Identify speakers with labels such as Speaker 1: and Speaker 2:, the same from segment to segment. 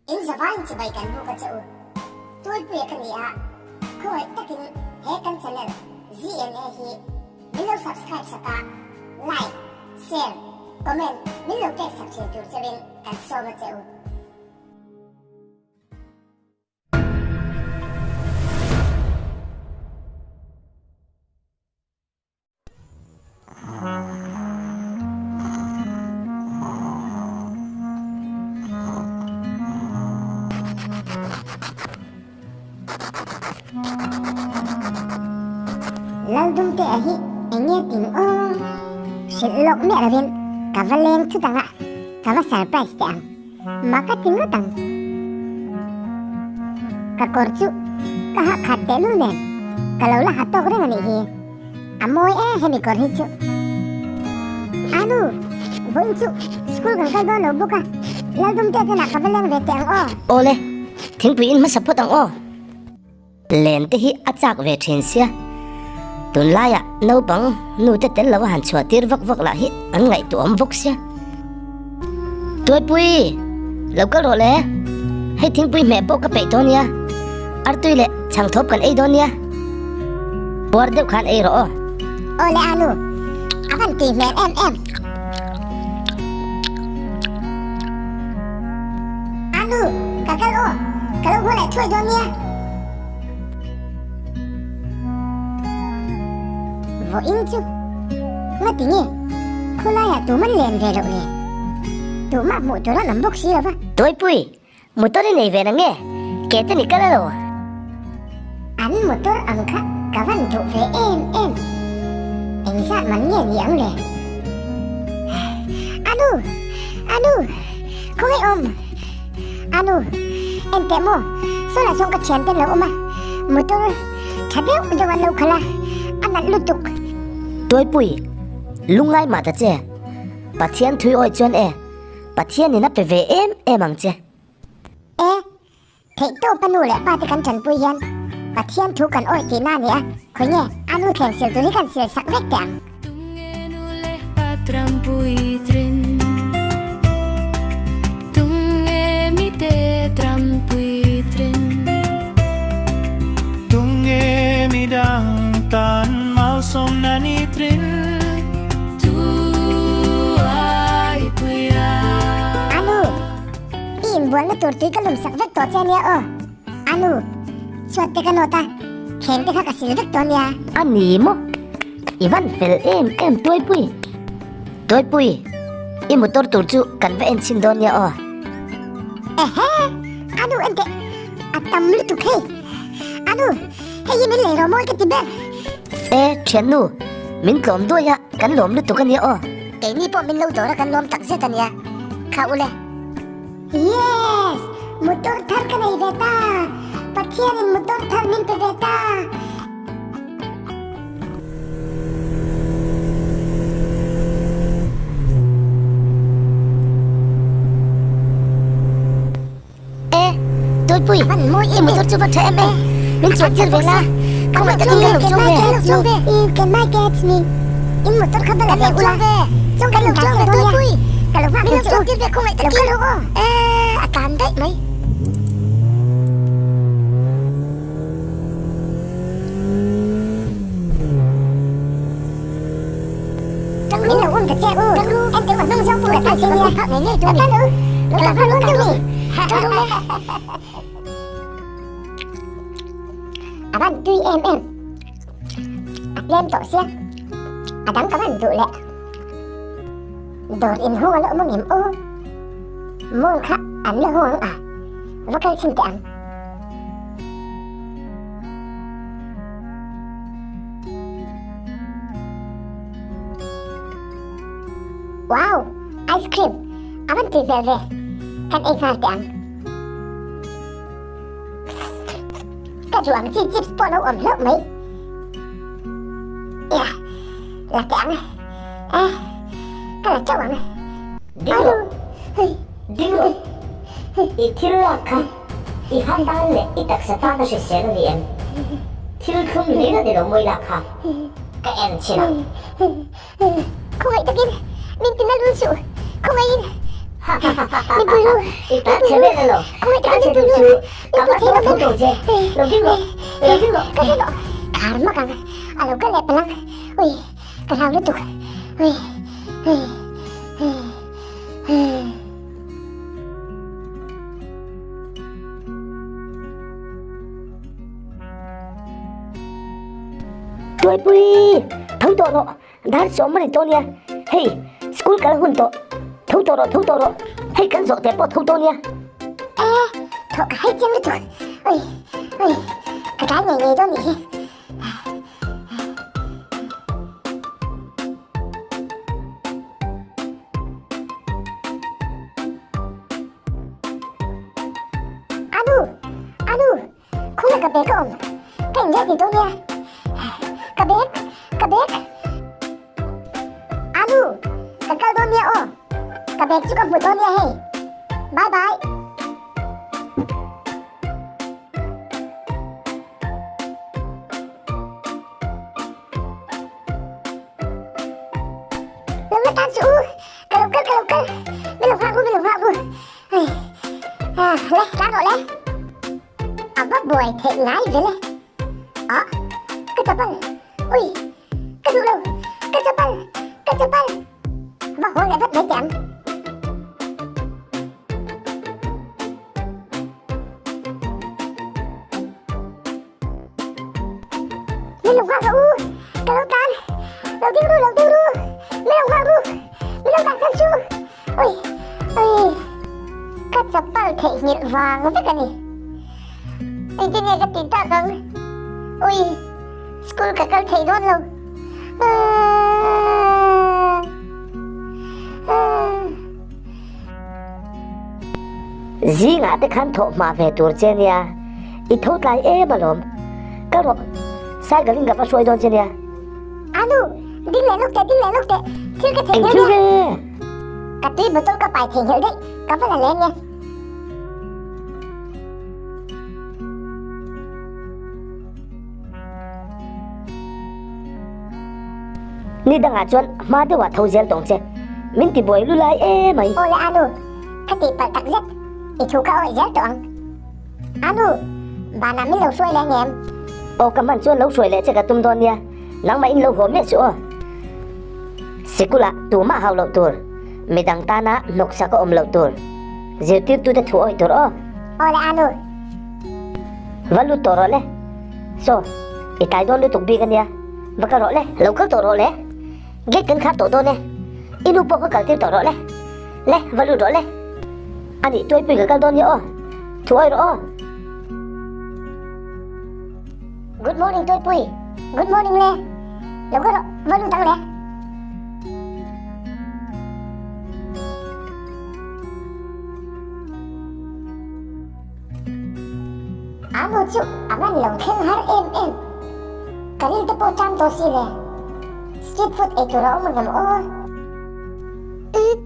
Speaker 1: In zavaiin chibai kan buk a che u. Tualpuia ka ni a, khawngaih takin he kan channel ZNA hi min lo subscribe sak a, like, share, comment min lo pek sak thin tur cheuhin kan sawm a che u. Laldumte a hi eng nge ting aw? Hrilh lawk miah lovin ka va leng thut ang a, ka va surprise teh ang. Mak a ti ngawt ang. Ka kawr chu ka ha khat tehlul nen ka lo la ha tawk reng a nih hi. A mawi e hemi kawr hi chu. Anu, vawiin chu school kan kal dawn lo bawk a, Laldumte te nah ka va leng ve teh ang aw.
Speaker 2: Awle, thingpui in hmasa phawt ang aw. Len te hi a chak ve thin sia. Tunlaiah naupang nu te tel lo a han chhuah tir vak vak lah hi an ngaihtuahawm bawk sia. Tuaipui, lo kal rawh le. Hei thingpui hmeh pawh ka peih tawh nia. Artui leh chhangthawp kan ei dawn nia. Puar deuh khan ei rawh aw.
Speaker 1: Aw le Anu, a van tui hmel em em. Anu, ka kal aw, ka lo haw leh thuai dawn nia. Vawiin chu ngati nge khawlaiah tuman len ve loh le? Tumah hmuh tur an awm bawk si lo va.
Speaker 2: Tuaipui, motor i nei ve na nge? Ke te ni kal alo?
Speaker 1: An motor ang kha ka van duh ve em em. Engzat man nge ni ang le? Anu! Anu! Khawngaih awm! Anu, Enteh maw, sawlah sawn ka thian ten lo awm a, motor tha deuh deuh an lo khalh a, a nalh lutuk.
Speaker 2: Tuaipui, Lungngai mah ta che, Pathian thui awih chuan e, Pathianin a pe ve em em ang che.
Speaker 1: E, theihtawpa nu leh pa te kan tanpui hian Pathian thu kan awih tihna a ni a, khawi nge a nu thleng sil tur hi kan sil sak vek teh ang. Anu, i inbualna tur tui ka lum sak vek tawh che ania aw. Anu, chhuat te ka nawt a, thleng te kha ka sil vek tawh ania.
Speaker 2: A ni maw? I van fel em em Tuaipui. Tuaipui, i motor tur chu kan va en chhin dawn nia aw.
Speaker 1: Ehe, anu en teh, a tam lutuk hei. Anu, hei hi min lei rawh mawi ka ti ber.
Speaker 2: E, thiannu, min tlawm duai a, kan lawm lutuk ania aw.
Speaker 1: Keini pawh min lo dawr a kan lawm tak zet ania, kha ule. Yes! Motor thar ka nei ve ta! Pathianin motor thar min pe ve ta!
Speaker 2: E, Tuipui, i motor chu va tha em e, min chuan tir ve la, ka ngaih takin ka lo chuang ve.
Speaker 1: You cannot catch me. In motor kha va la ve ula, kan lo chuang ve dawn nia, ka lo nghak ang che u, lo kal rawh aw. E, a tlan daih mai. Min lo um ta che u, en teuh a hnung zawng pawh la tan che nia, ka kal u, ka lo nghak dawn mi. A van tui em em, a tlem tawh sia, a dang ka van duh leh. Dawr inhawng a la awm angem aw, mall kha an la hawng ang a, va kal chhin teh ang. Wow! Ice cream! A van tui hmel ve! Kan ei nghal teh ang. Ka duh ang chi chips pawh lo awm hlauh mai. Ia, la teh ang. Eh, ka la teuh ang.
Speaker 2: Ding rawh! Ding rawh! I thil lak kha i ha tan leh i taksa tan a hrisel a ni em? Thil thlum hlir a ni lo mawi lak kha ka en chhin ang.
Speaker 1: Khawngaih takin min tina lul suh, khawngaihin. Min pui ru.
Speaker 2: I tan chhe vel alo.
Speaker 1: Khawngaih
Speaker 2: Tan
Speaker 1: takin
Speaker 2: chhe
Speaker 1: min pui
Speaker 2: duh
Speaker 1: ru.
Speaker 2: chu
Speaker 1: Min
Speaker 2: ka
Speaker 1: pui
Speaker 2: va
Speaker 1: thei lo
Speaker 2: tho
Speaker 1: kan.
Speaker 2: tho che. Lo ding rawh. Lo ding rawh.
Speaker 1: Ka hre tawh. Khar mak ang. A lo kal leh palh ang. Ui, ka hlau lutuk. Ui, ui, ui, ui.
Speaker 2: Tuaipui! Tho tawh rawh. Dar sawm a ni tawh nia. Hei, school kal hun tawh. Tho tawh rawh, tho tawh rawh. Hei kan zawh teh pawh tho tawh nia.
Speaker 1: E, thawh ka hai chiang lutuk. Ui, ui, ka tlai ngei ngei dawn nih hi. Anu, anu, Khung ah ka bag a awm. Ka inleh ti dawn nia. Ka bag, ka bag. Anu, ka kal dawn nia aw. Ka bag chu ka hmu dawn nia hei. Bye bye. Lo la tan suh u. Ka lo kal, ka lo kal. Mi lo nghak u, mi lo nghak u. Hei. Ah, le, tlan rawh le. A va buai theih ngai vel e. Ah, ka chapal. Ui, ka duh lo. Ka chapal, ka chapal. Va haw leh vat mai teh ang. Min lo nghak rawh u. Ka lo tan. Lo ding ru, lo ding ru. Min lo nghak ru. Min lo tan san su. Ui, ui, ka chapal theihnghilh vang vek a ni. Engtin nge ka tih tak ang? Ui, school ka kal thei dawn lo.
Speaker 2: Zingah te khan thawh hma ve tur che nia, i tho tlai em alawm. Kal rawh, cycle in ka va hruai dawn che nia.
Speaker 1: Anu, ding leh lawk teh, ding leh lawk teh, thil ka theihnghilh
Speaker 2: Engthil
Speaker 1: nia.
Speaker 2: nge?
Speaker 1: Ka tui bottle ka pai theihnghilh daih, ka va la leh nia.
Speaker 2: Ni dangah chuan hma deuhah tho zel tawng che, min ti buai lu lai emai.
Speaker 1: Aw le Anu, ka tih palh tak zet, i thu ka awih zel tawh ang. Anu, banah min lo hruai leh ngem?
Speaker 2: Aw ka hman chuan lo hruai leh che ka tum dawn nia, nangmah in lo haw miah suh aw. Sikula tumah hau loh tur, midang tana hnawksak a awm loh tur, zirtirtute thu awih tur aw.
Speaker 1: Aw le Anu.
Speaker 2: Va lut tawh rawh le. Saw, i tai dawn lutuk bik ania, va kal rawh le, lo kal tawh rawh le. Gate kan khar tawh dawn e, i nu pawh ka kal tir tawh rawh le. Le, va lut rawh le. A nih tuaipui ka kal dawn nia aw. Thu awih rawh aw.
Speaker 1: Good morning Tuaipui. Good morning le. Lo kal rawh, va lut ang le. A nu chu a van lo thleng har em em. Ka ril te pawh ṭam tawh si le. Street food ei tur a awm ngam aw. Umm,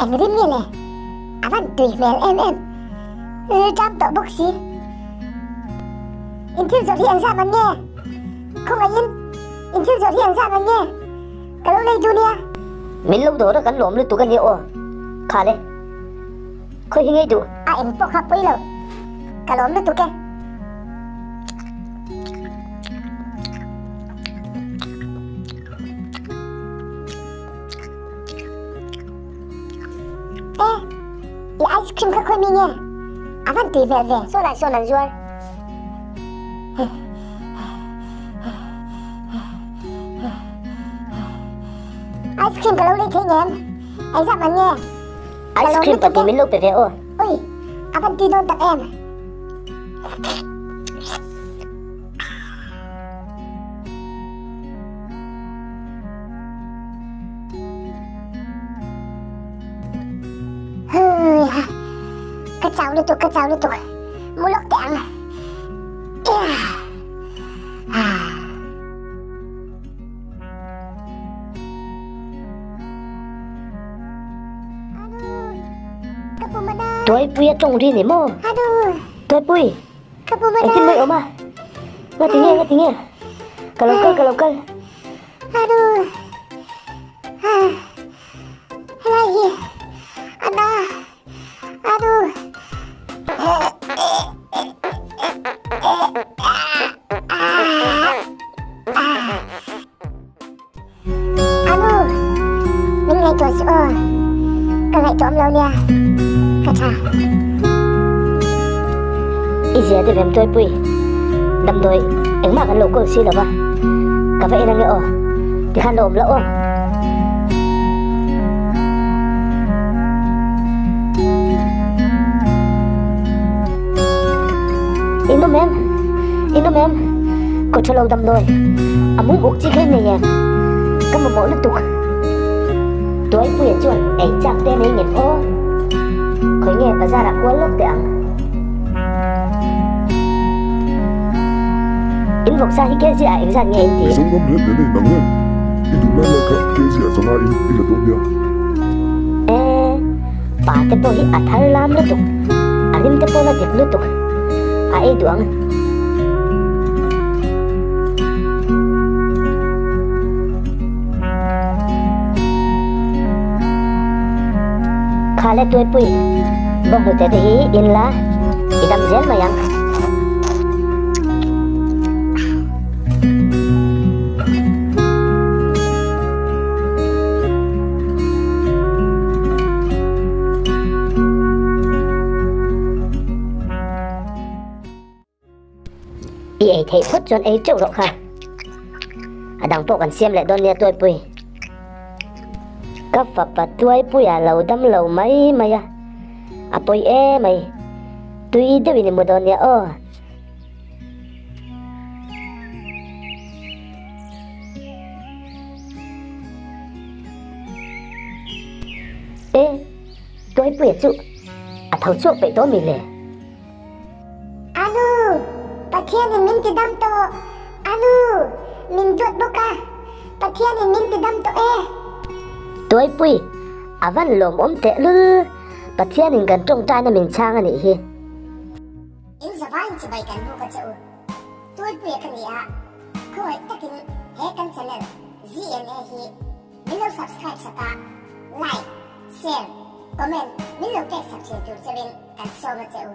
Speaker 1: eng rim nge le? A van tui hmel em em. Ril ṭam tawh bawk si. In thil zawrh hi eng zah man nge? Khawngaihin, in thil zawrh hi eng zah man nge? Ka lo lei duh nia.
Speaker 2: Min lo dawr a kan lawm lutuk a nia aw. Kha le. Khawi hi ngei duh?
Speaker 1: A eng pawh kha pawi lo. Ka lawm lutuk e. E, i ice cream kha khawi mi nge? A van tui hmel ve.
Speaker 2: Saw lai sawn an zuar.
Speaker 1: Ice cream ka lo lei thei ngem? Engzah man nge?
Speaker 2: Ice cream pahnih min lo pe ve aw.
Speaker 1: Ui, a van tui dawn tak em? Hui ha, ka chau lutuk, ka chau lutuk. Mu lawk teh ang.
Speaker 2: Tuaipui a tawng ri ni maw? Tuaipui, engtin mai awm a? Ngati nge, ngati nge? Ka lo kal, ka lo kal.
Speaker 1: Helai hi A na! A nu! A nu! Min ngaihtuah suh aw. Ka ngaihtuah awm lo nia. Ka tha.
Speaker 2: I zia deuh em Tuaipui? Damdawi engmah kan lo kawl si lo va, ka va en ange aw, tikhan lo awm loh aw. In awm em? In awm em? Kaw tha lo damdawi a mum uk chi kha in nei em? Ka mamawh lutuk. Tuaipuia chuan ei chak te nei ngem aw. Khawi nge bazar ah kual lawk teh ang. In vawksa hi kg ah engzat nge in ti?
Speaker 3: Mizoram ret nen a inang em? I duh lai lai kha kg ah changa in i la dawn nia.
Speaker 2: E, pa te pawh hi a thar lam lutuk, a rim te pawh la dik lutuk, a ei duh ang. Kha le Tuaipui, bawnghnute te hi in la i dam zel mai ang. I ei theih phawt chuan ei teuh rawh kha. A dang pawh kan siam leh dawn nia Tuaipui. Ka fapa Tuaipuia lo dam lo mai mai a, a pawi em mai. Tui deuhin i mu dawn nia aw. E, Tuaipuia chu a tho chhuak peih tawh mi le?
Speaker 1: Anu, Pathianin min ti dam tawh. Anu, min duat bawk a. Pathianin min ti dam tawh e.
Speaker 2: Tuaipui, a van lawmawm teh lul. Pathianin kan tawngtaina min chhang a nih hi.
Speaker 1: In zavaiin chibai kan buk a che u. Tuaipuia ka ni a, khawngaih takin he kan channel ZNA hi min lo subscribe sak a, like, share, comment min lo pek sak thin tur cheuhin kan sawm a che u.